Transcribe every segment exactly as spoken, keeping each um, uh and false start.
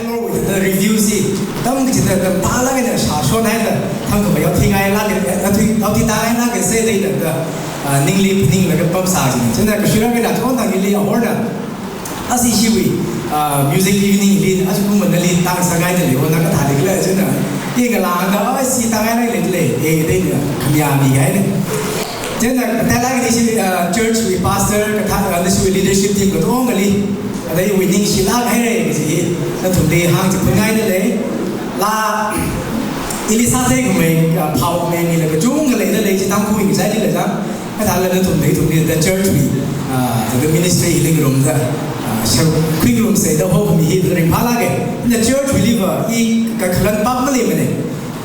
Lord, with the review chi, tam kachida tam pālaga na shāshon haida, thangkhamei yaothingailāka, yaothui, yaothitāngailāka sāda da, ah, ningli phaninglaga pamsā china. China kashuira kala chon thang ili ahorna. Ashi shiwui, ah, music evening li, ashi kum nali tāngasakngaida lei, hona kathāli kala china. Ye kala anda, ah, shi tāngailāka lei, eh, dei na, khamia mi gai ne. China, kathālāk ni shi, ah, church wui pastor, kathā, ah, ni shiwui leadership team katongali. Ada iwui ningshilāk haira kaji, nathumli hāngchiphun ngaida lei. La, ili sātheikhamei, ah, phaokhamei mila kachungkha leida lei, chi Tangkhulwui ngasai chila jang. Kathāla nathumli, ithumli, the church wui, ah, the ministry hili ngarumda, ah, share khuingarumsei da hokhami hi ringphālāka. In the church we live, ah, i kakhalan pak maleimana.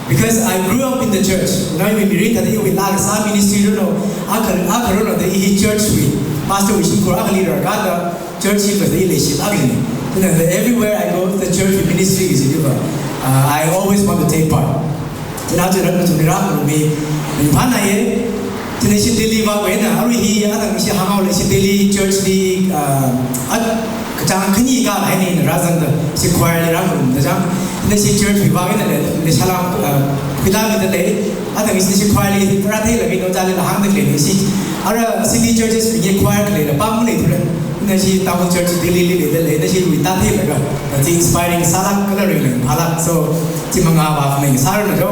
Because I grew up in the church. You know, iwui mirin thāda iwui laa kasā ministry rano, akha, akha rano da i church wui, pastor wui shimkhur akhali rarkada, church hi pazai leishilāk ni. You know, the, everywhere I go, the church ministry is delivered. Uh, I always want to take part. China chira nathumli rāmi, ringphānāya. China ishi Delhi vākhavai eina, arui hi, athang ishi hānghaola ishi Delhi church li, ah, at, kachāng khani kahai eina rāzangda, ishi choir li rāngarumda chang. China ishi church wui vākhavai eina lei, lei sāla, ah, khuitāmida lei. Athang ishi, ishi choir li rātheilaga ino chali la hāngda lei ishi. Ara city churches wui choir khaleila pam maleithura. China ishi Tangkhul church Delhi li leida lei, china ishiwui tātheilaga. That's inspiring sālāk kala ringphālāk. So, chi mangā vākhamei sāranu jo.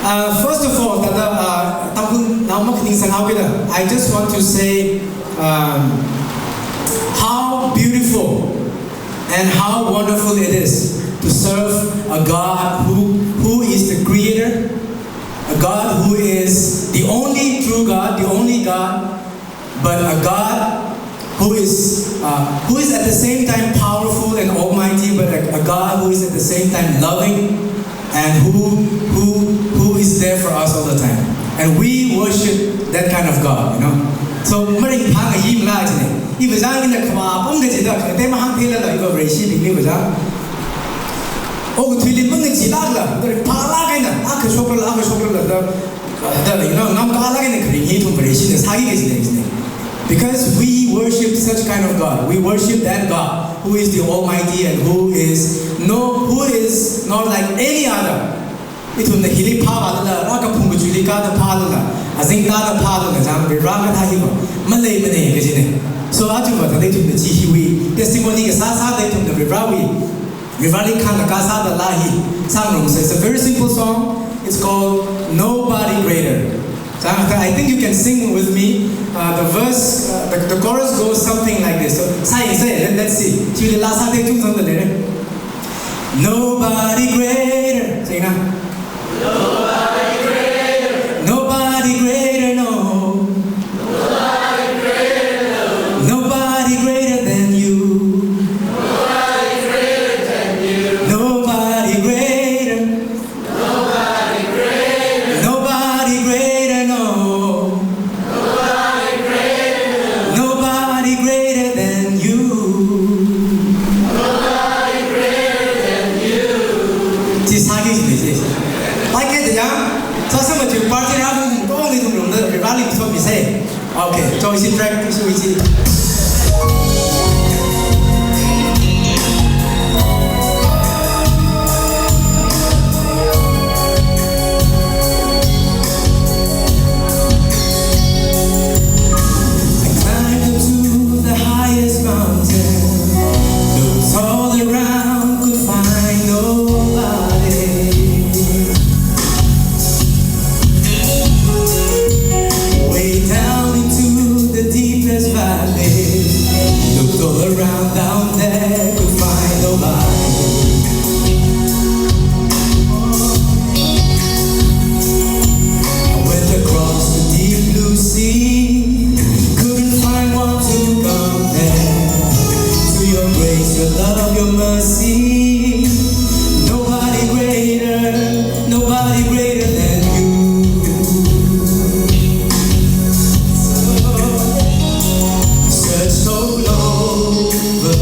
Uh, first of all, thāda, uh, Tangkhulnao makhaning sangao kida, I just want to say, um, how beautiful and how wonderful it is to serve a God who, who is the creator, a God who is the only true God, the only God, but a God who is, uh, who is at the same time powerful and almighty, but a, a God who is at the same time loving and who, who, who is there for us all the time. And we worship that kind of God, you know. So, maringphā ngayi mla chine. Iva jang ina khamā pam kachida, kate mahāngtheilala, iva Vareshibingli iva jang. Okathuili mangachilākla, ringphālāk eina, akha shoklala, akha shoklala, da, da, you know, ngamkalāk eina kharing hi ithum Vareshina sāki kajina, kajina. Because we worship such kind of God. We worship that God who is the Almighty and who is no, who is not like any other. Ithumna hili phāvālala, rākaphung kachuili kāda phālala, azing tāda phālala, jang Vare kathā hiva maleimana kajina. So, aja va thāda ithumna chi hiwui testimony kasā sāda ithumna Varewui, Vareli khangkā sāda laa hi sāngarumsa. It's a very simple song. It's called Nobody Greater. So, I think you can sing with me. Uh, the verse, uh, the, the chorus goes something like this. So, sāyangsa, let, let's see. Chili laa sāthei chungchangda leira. Nobody greater. Sing now. Nobody greater, no. Nobody greater than you. Nobody greater. Nobody greater, no. Nobody greater than you. Chi sāki kajina chi. Paikida ya, sāsā machi party rāhung tongli ithum rungda rally sop misai. Okay, so ishi track, ishi, ishi. I climbed up to the highest mountain, looked all around, could find nobody. Way down into the deepest valley, looked all around down there, could find nobody. I went across the deep blue sea, couldn't find one to compare to your grace, your love, your mercy. Nobody greater, nobody greater than you. Searched all over,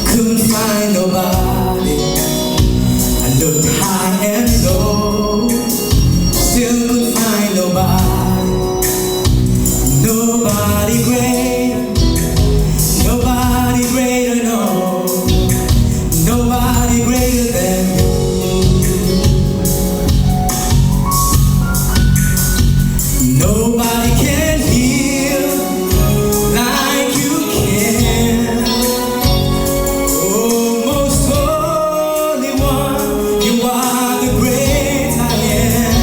couldn't find nobody. I looked high and low, still could find nobody. Nobody greater, nobody greater, no. Nobody Greater than you. Nobody can heal like you can. Oh, most holy one, you are the great I am.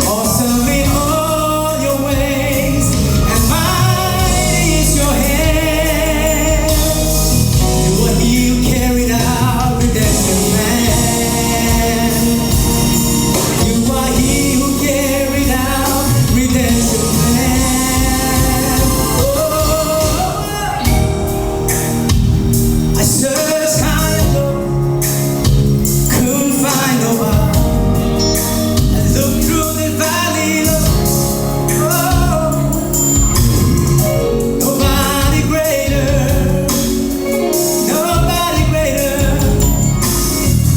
Awesome in all your ways, and mighty is your hand. You are he who carried out redemption plan. You are he who carried out redemption plan. Oh, I searched high and low, couldn't find nobody. I looked through the valley low. Oh, nobody greater, nobody greater,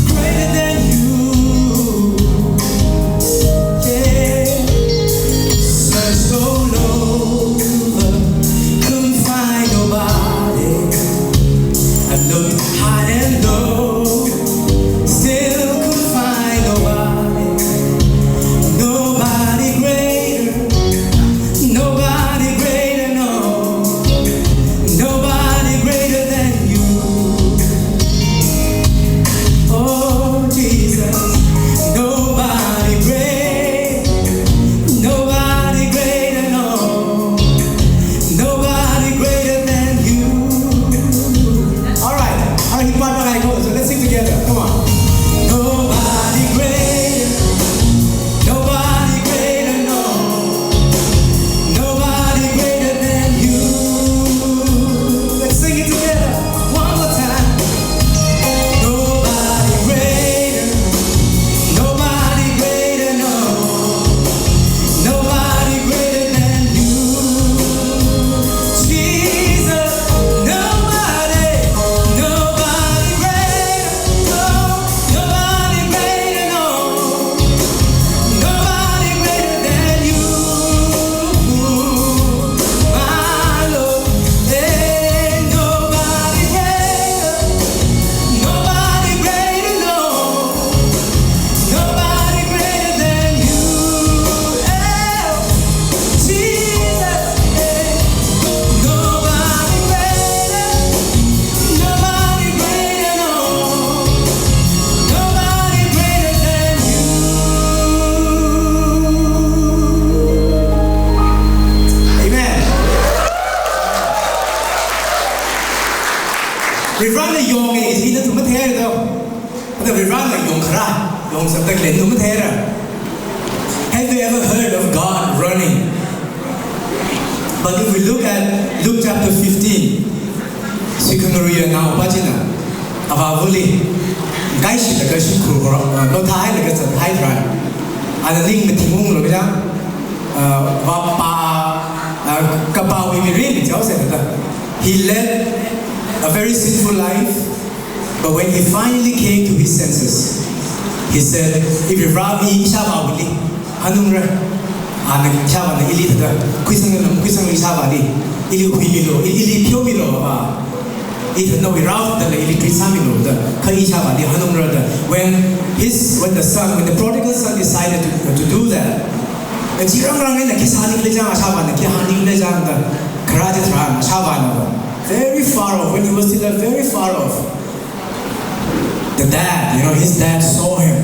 greater than you. Yeah. Searched all over, couldn't find nobody. I looked high and low, still couldn't find nobody. Nobody greater, nobody greater, no. Nobody greater than you. Oh, Jesus, nobody great, nobody greater, no. Nobody greater than you. All right, all right, hip hop, all right, go. So let's sing together. Come on. Nobody greater, nobody greater, no. Nobody greater than you. Let's sing it together. One more time. Nobody greater, nobody greater, no. Nobody greater than you, Jesus. Nobody, nobody greater, no, nobody greater, no. Nobody greater than you, my Lord. Hey, nobody greater, nobody greater, no. Nobody greater than you, eh, Jesus, eh. Nobody greater, nobody greater, no. Nobody greater than you. Amen. Varivarana yonga, is he not to mathei though? Kha Varivarana yongkhara, yongzatda khalei na matheira. Have you ever heard of God running? But if we look at Luke chapter fifteen, Sikhamaruiya naopa china avāvali kaishilaga shimkhur hora, uh, notha hailaga zathai tharan, ana ning mathingunglu kajang, uh, vāpa, uh, kapao mi mirin chaose da. He led a very sinful life. But when he finally came to his senses, he said, "Ivivra, ishāvāli hanungra. Ana ishāvāna ili thāda khuisangna, khuisangna ishāvāli. Ili huimilu, ili pheomilu, avā. Ithāna nawui rao thāda ili treat sāmilu da. Kha ishāvāli hanungra da." When his, when the son, when the prodigal son decided to, to do that, na chirangrang na khi sāni khalei chang, ashāvāna khi hāni khalei chang da, khara chitharan ashāvāna very far off, when he was still very far off, the dad, you know, his dad saw him.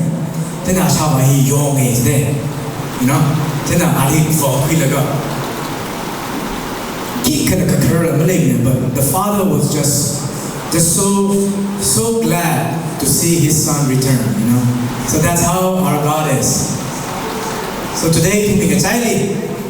Chieina ashāvā hi yonga, is there, you know, chieina ali vākhuilaga khikha na kakharar maleimana, but the father was just, just so, so glad to see his son return, you know. So that's how our God is. So today, ithumwui ngachaili,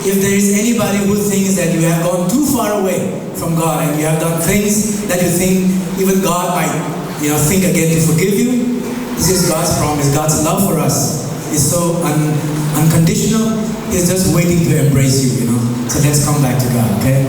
if there is anybody who thinks that you have gone too far away from God and you have done things that you think even God might, you know, think again to forgive you, this is God's promise. God's love for us is so un-, unconditional. He's just waiting to embrace you, you know. So let's come back to God, okay?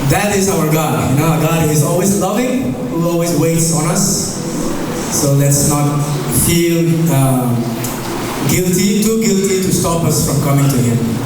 That is our God. You know, our God is always loving, who always waits on us. So let's not feel um, guilty, too guilty to stop us from coming to Him.